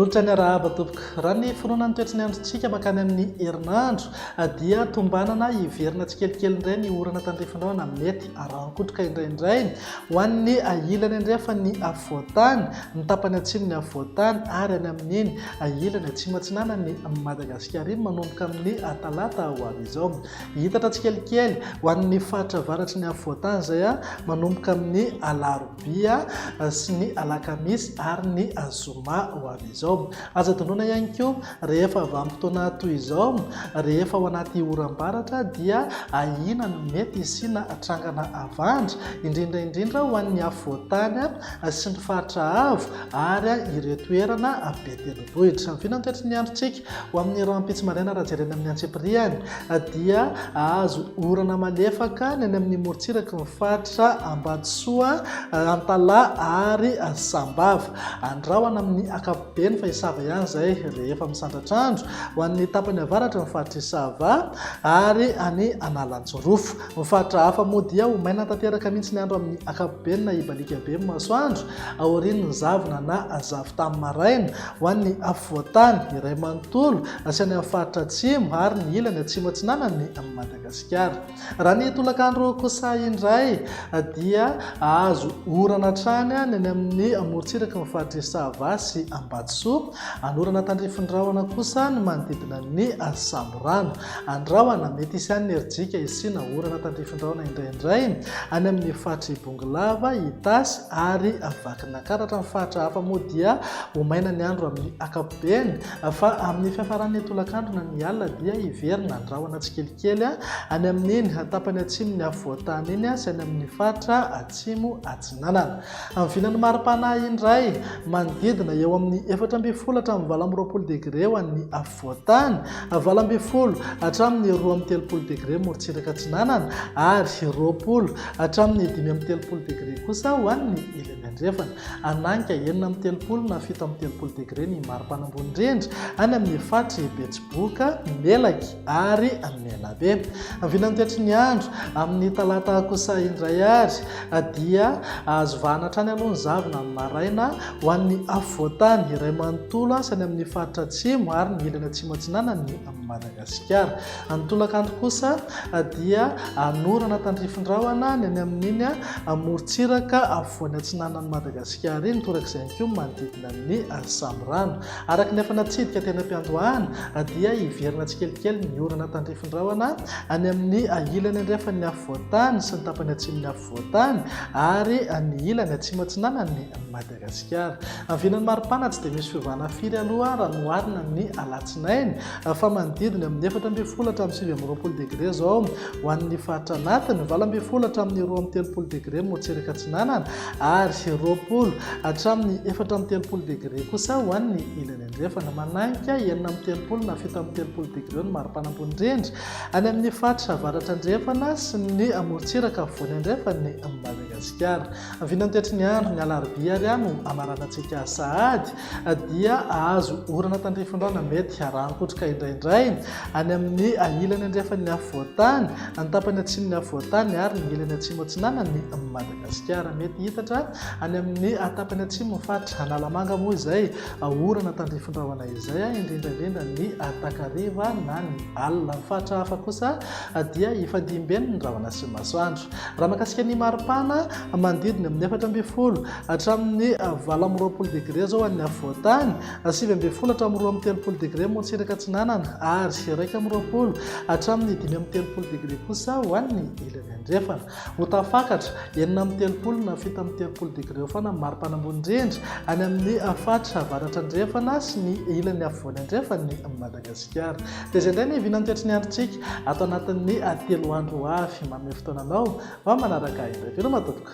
Manolotra ny arahaba tompoko. Raha ny finoana ny toetry ny androntsika mankany amin'ny herinandro dia tombanana hiverina tsikelikely indray ny orana tandrifindraona mety arahan-kotroka indraindray ho an'ny ilany andrefan'ny afovoan-tany, ny tapany atsimon'ny afovoan-tany ary any amin'iny ilany atsimo atsinanan'i Madagasikara iny manomboka amin'ny talata ho avy izao. Hihitatra tsikelikely ho an'ny faritra avaratry ny afovoan-tany izay manomboka amin'ny alarobia sy ny alakamisy ary ny zoma ho avy izao. Azo adinoina ihany koa rehefa vanim-potoana toy izao, rehefa ao anaty oram-baratra dia ahiana ny mety hisiana trangana havandra, indrindra indrindra ho an'ny afovoan-tany sy ny faritra avo ary ireo toerana be tendrombohitra. Vina ny toetry ny androntsika. Ho amin'ny rahampitso maraina raha jerena amin'ny antsipiriany dia hahazo orana malefaka ny any amin'ny morontsiraky ny faritra Ambatosoa, Antalaha ary Sambava. Andrahona amin'ny ankapobeny fa i Sava ihany izay rehefa misandratr'andro ho an'ny tapany avaratry ny faritr'i Sava ary any Analanjirofo. Ny faritra hafa moa dia ho maina tanteraka mihitsy ny andro amin'ny ankapobeny na hibaliaka be ny masoandro aorian'ny zavona na zavon-tany maraina ho an'ny afovoan-tany iray manontolo sy any amin'ny faritra atsimo ary ny ilany atsimo atsinanan'i Madagasikara. Raha ny tolakandro kosa indray dia hahazo orana hatrany ny any amin'ny morontsiraky ny faritr'i Sava sy Ambatosoa. Hanorana tandrifin-drahona kosa ny manodidina ny Samborano. Andrahona, mety hisy ihany ny herijika hisiana orana tandrifin-drahona indraindray any amin'ny faritr'i Bongolava, Itasy ary Vakinankaratra. Ny faritra hafa moa dia ho maina ny andro amin'ny ankapobeny fa amin'ny fiafaran'ny tolakandro na ny alina dia hiverina andrahona tsikelikely any amin'iny tapany atsimon'ny afovoan-tany iny sy any amin'ny faritra atsimo atsinanana. Amin'ny vinan'ny mari-pana indray, manodidina eo amin'ny 14 hatramin'ny 28 degre ho an'ny afovoan-tany, 18 hatramin'ny 32 degre morontsiraka atsinanana ary 20 hatramin'ny 35 degre kosa ho an'ny ilany andrefana. Hananika 36 na 37 degre ny mari-pana ambony indrindra any amin'ny faritr'i Betsiboka, Melaky ary Menabe. Vinan'ny toetry ny andro amin'ny talata kosa indray ary dia azo vahana hatrany aloha ny zavona amin'ny maraina ho an'ny afovoan-tany iray manontolo sy any amin'ny faritra atsimo ary ny ilany atsimo atsinanan'i Madagasikara. Ny tolakandro kosa dia hanorana tandrifin-drahona ny any amin'iny morontsiraka afovoany atsinanan'i Madagasikara iny, torak'izay ihany koa ny manodidina ny Sambirano. Araka ny efa natsidika teny am-piandohana dia hiverina tsikelikely ny orana tandrifin-drahona any amin'ny ilany andrefan'ny afovoan-tany sy ny tapany atsimon'ny afovoan-tany ary ny ilany atsimo atsinanan'i Madagasikara. Vinan'ny maripana tsy dia misy fiovana firy aloha raha noharina ny alatsinainy fa manodidina amin'ny 14 hatramin'ny 29 degre izao ho an'ny faritra anatiny, 18 hatramin'ny 32 degre morontsiraka atsinanana ary 20 hatramin'ny 34 degre kosa ho an'ny ilany andrefana. Mananika 36 na 37 degre ny maripana ambony indrindra any amin'ny faritra avaratra andrefana sy ny morontsiraka afovoany andrefan'i Madagasikara. Vinan'ny toetry ny andro, ny alarobia ary no hamaranantsika sahady dia hahazo orana tandrifindraona mety harahan-kotroka indraindray any amin'ny ilany andrefan'ny afovoan-tany, ny tapany atsimon'ny afovoan-tany ary ny ilany atsimo atsinanan'i Madagasikara. Mety hiitatra any amin'ny tapany atsimon'ny faritra Analamanga moa izay orana tandrifindrahona izay, indrindra indrindra ny takariva na ny alina. Ny faritra hafa kosa dia hifandimby ny rahona sy ny masoandro. Raha mahakasika ny maripana, manodidina amin'ny 14 hatramin'ny 28 degre izao any afovoan-tany, 19 hatramin'ny 32 degre morontsiraka atsinanana ary 21 hatramin'ny 35 degre kosa ho an'ny ilany andrefana. Ho tafakatra 36 na 37 degre eo foana ny maripana ambony indrindra any amin'ny faritra avaratra andrefana sy ny ilany afovoany andrefan'i Madagasikara. Dia izay indray ny vinan'ny toetry ny androntsika ato anatin'ny telo andro ho avy. Manome fotoana anao ho amin'ny manaraka indray. Veloma tompoko.